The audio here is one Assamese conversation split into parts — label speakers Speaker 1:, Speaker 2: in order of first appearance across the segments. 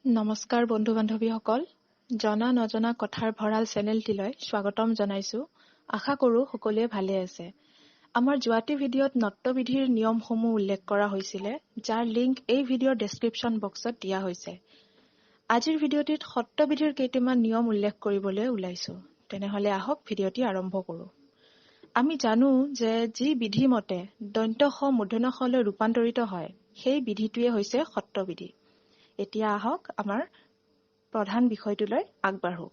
Speaker 1: নমস্কাৰ বন্ধু বান্ধৱীসকল, জনা নজনা কথাৰ ভঁৰাল চেনেলটিলৈ স্বাগতম জনাইছো। আশা কৰোঁ সকলোৱে ভালে আছে। আমাৰ যোৱাটি ভিডিঅ'ত নত্যবিধিৰ নিয়মসমূহ উল্লেখ কৰা হৈছিলে, যাৰ লিংক এই ভিডিঅ'ৰ ডেছক্ৰিপশ্যন বক্সত দিয়া হৈছে। আজিৰ ভিডিঅ'টিত সত্যবিধিৰ কেইটামান নিয়ম উল্লেখ কৰিবলৈ ওলাইছো। তেনেহ'লে আহক ভিডিঅ'টি আৰম্ভ কৰোঁ। আমি জানো যে যি বিধি মতে দন্ত্য স মূৰ্ধন্য ষলৈ ৰূপান্তৰিত হয়, সেই বিধিটোৱে হৈছে সত্যবিধি। এতিয়া আহক আমাৰ প্ৰধান বিষয়টোলৈ আগবাঢ়ো।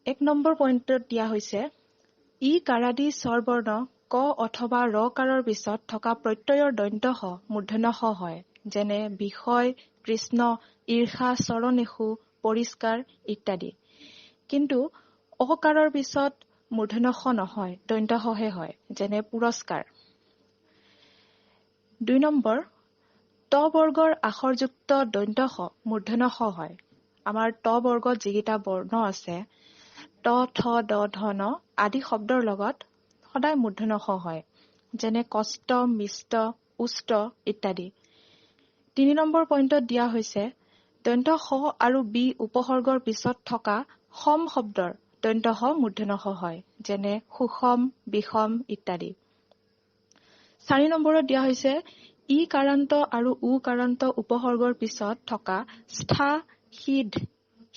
Speaker 1: 1 নম্বৰ পইণ্টত দিয়া হৈছে ই কাৰাদি স্বৰবৰ্ণ ক অথবা ৰ কাৰৰ পিছত থকা প্ৰত্যয়ৰ দন্ত্য স মূৰ্ধন্য ষ হয়, যেনে বিষয়, কৃষ্ণ, ঈৰ্ষা, চৰণেষু, পৰিষ্কাৰ ইত্যাদি। কিন্তু অকাৰৰ পিছত মূৰ্ধন্য ষ নহয়, দন্ত্য সহে হয়, যেনে পুৰস্কাৰ। 2 নম্বৰ, ত বৰ্গৰ আখৰযুক্ত দন্ত্য স মূৰ্ধন্য ষ হয়। আমাৰ ত বৰ্গত যিকেইটা বৰ্ণ আছে, ত, থ, দ, ধ, ন আদি শব্দৰ লগত সদায় মূৰ্ধন্য ষ হয়, যেনে কষ্ট, মিষ্ট, উষ্ট ইত্যাদি। 3 নম্বৰ পইণ্টত দিয়া হৈছে দন্ত্য স আৰু বি উপসৰ্গৰ পিছত থকা সম শব্দৰ দন্ত্য স মূৰ্ধন্য ষ হয়, যেনে সুষম, বিষম ইত্যাদি। 4 নম্বৰত দিয়া হৈছে ই কাৰান্ত আৰু উ কাৰান্ত উপসৰ্গৰ পিছত থকা স্থা, সিধ,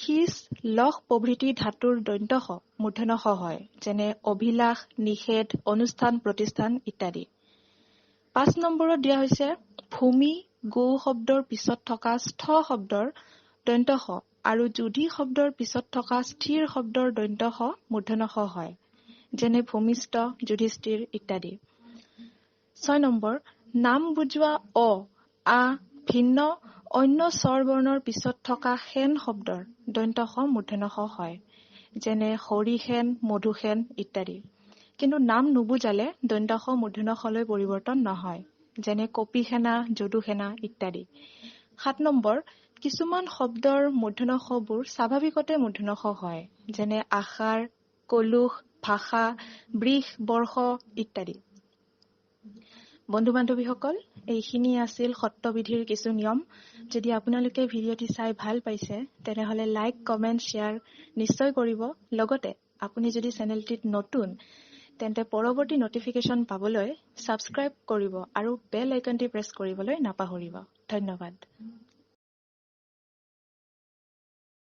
Speaker 1: সিচ, লস প্ৰভৃতি ধাতুৰ দন্ত্য স মূৰ্ধন্য ষ হয়, যেনে অভিলাষ, নিষেধ, অনুষ্ঠান, প্ৰতিষ্ঠান ইত্যাদি। 5 নম্বৰত দিয়া হৈছে ভূমি, গো শব্দৰ পিছত থকা স্থ শব্দৰ দন্ত্য স আৰু যুধি শব্দৰ পিছত থকা স্থিৰ শব্দৰ দন্ত্য স মূৰ্ধন্য ষ হয়, যেনে ভূমিষ্ঠ, যুধিষ্ঠিৰ ইত্যাদি। 6 নম্বৰ, নাম বুজোৱা অ, আ, ভিন্ন অন্য স্বৰ বৰ্ণৰ পিছত থকা সেন শব্দৰ দন্ত্য স মূৰ্ধন্য ষ হয়, যেনে হৰিসেন, মধুসেন ইত্যাদি। কিন্তু নাম নুবুজালে দন্ত্য স মূৰ্ধন্য ষলৈ পৰিৱৰ্তন নহয়, যেনে কপিসেনা, যদুসেনা ইত্যাদি। 7 নম্বৰ, কিছুমান শব্দৰ মূৰ্ধন্য ষবোৰ স্বাভাৱিকতে মূৰ্ধন্য ষ হয়, যেনে আষাৰ, কলুষ, ভাষা, বৃষ, বৰ্ষ ইত্যাদি। বন্ধু বান্ধৱীসকল, এইখিনি আছিল সত্যবিধিৰ কিছু নিয়ম। যদি আপোনালোকে ভিডিঅ'টি চাই ভাল পাইছে, তেনেহ'লে লাইক, কমেণ্ট, শ্বেয়াৰ নিশ্চয় কৰিব। লগতে আপুনি যদি চেনেলটিত নতুন, তেন্তে পৰৱৰ্তী নটিফিকেশ্যন পাবলৈ ছাবস্ক্ৰাইব কৰিব আৰু বেল আইকনটি প্ৰেছ কৰিবলৈ নাপাহৰিব। ধন্যবাদ।